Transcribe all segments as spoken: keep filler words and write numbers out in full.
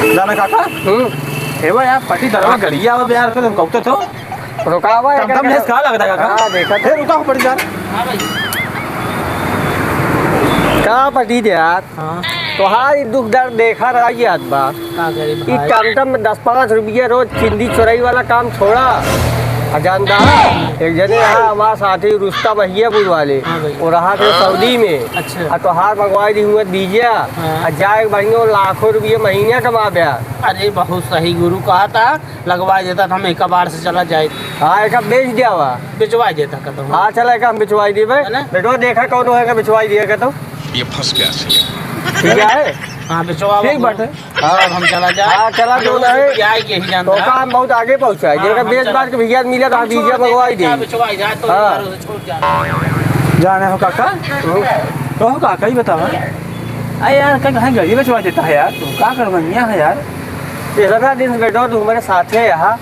जाना काका? हम्म। हे बा यार, पट्टीदारवा गड़िया आवा बे यार, कल हम कहते तो। रुकावा, टमटम एकर लेस का लगता काका? हाँ, देखा। हे रुका, पट्टीदार। का पट्टीदार? हाँ। तोहार ई दुख दर्द देखा रहा याद बा। का करी ई भाई? टमटम में दस पाँच रुपया रोज चिंदी चोराई वाला काम छोड़ा। आ जानता है, एक जने यहाँ हमारे साथी रुस्तम महियापुर वाले, हाँ भाई। वो रहा थे सऊदी में। अच्छा। आ तोहार मंगवाई दी हुआ बीजा। हाँ। आ जाए बढ़िया लाखों रुपये महीना कमा ब्या। अरे बहुत सही गुरु कहा था, लगवा देता था हम एक बार से चला जाए। हाँ, एक बेच दिया हुआ। बेचवा देता कतहूँ। हाँ, चला एक हम बेचवाई देबे। है ना? बेटवा देखा कौन है का बेचवाई दिया का तो। ये फंस गया सी। ठीक है? हाँ, बेचवा ठीक बाबू। बात है। हाँ, हम चला जाए। हाँ, चला जो ना है। क्या है, यही जानता तो है। काम बहुत आगे पहुँचा है। हाँ, जिनका हम बेच चला बांट के भैया मिला तो हम हम छोड़ बीजा देते, मंगवाई क्या दे। बेचवाई जाए तो हाँ। एक बार उसे छोड़ जाए। जाने हो काका? तो हो काका, ही बतावा। अरे यार, का कहाँ गरीब बेचवा देता है यार? तू का कर बनिया है यार? इतना दिन से बैठो तू हमारे साथ है यहाँ,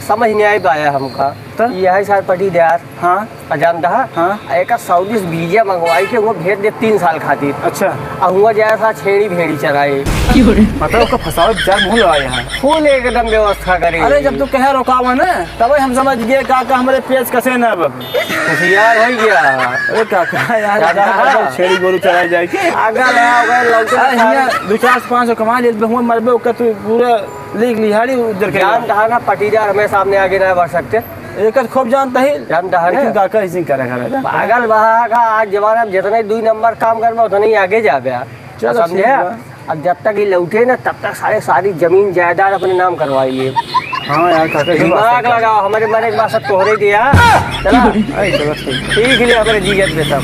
समझ नहीं आई पाया हमका। तो? यही साल पट्टीदार। हाँ। आ जानता है? हाँ। एका सऊदी से बीजा मंगवाई के वो भेज दे तीन साल खातिर। अच्छा। आ हुआ जाए सा छेड़ी भेड़ी चराए। मतलब उसका फंसावा विचार मुँह लगा यहाँ। फुल एकदम व्यवस्था करे। अरे जब तू कहे रोकावा ना, तब हम समझ गए का, का हमारे पेच कसे ना अब। होशियार हो गया। अरे काका यार, दादा। छेड़ी गोरू चराए जाए के। आगा लगा हुआ लौटे अरे सारे। हियाँ दो चार पाँच सौ कमा ले, बहुआ मरबे ओकर तू पूरा लीक लिहाड़ी उधर के। जान कहा ना पट्टीदार हमें सामने आगे ना बढ़ सकते। एक खूब जानता है। जानता है ना? लेकिन काका ऐसे ही करे, करे। पागल बहा का आज जमाना में जितने दुई नंबर काम करबा, उतने ही आगे जाबे। चलो, समझे? ठीक बा। अब जब तक ये लौटे ना, तब तक सारे, सारी जमीन जायदाद अपने नाम करवाई लिए। हाँ यार, काका, ये बात दिमाग है। लगाओ, हमारे मरे के बाद सब तोहरे दिया। चला। अरे, चलो, ठीक। ठीक ले, हमारे जीजत दे सब।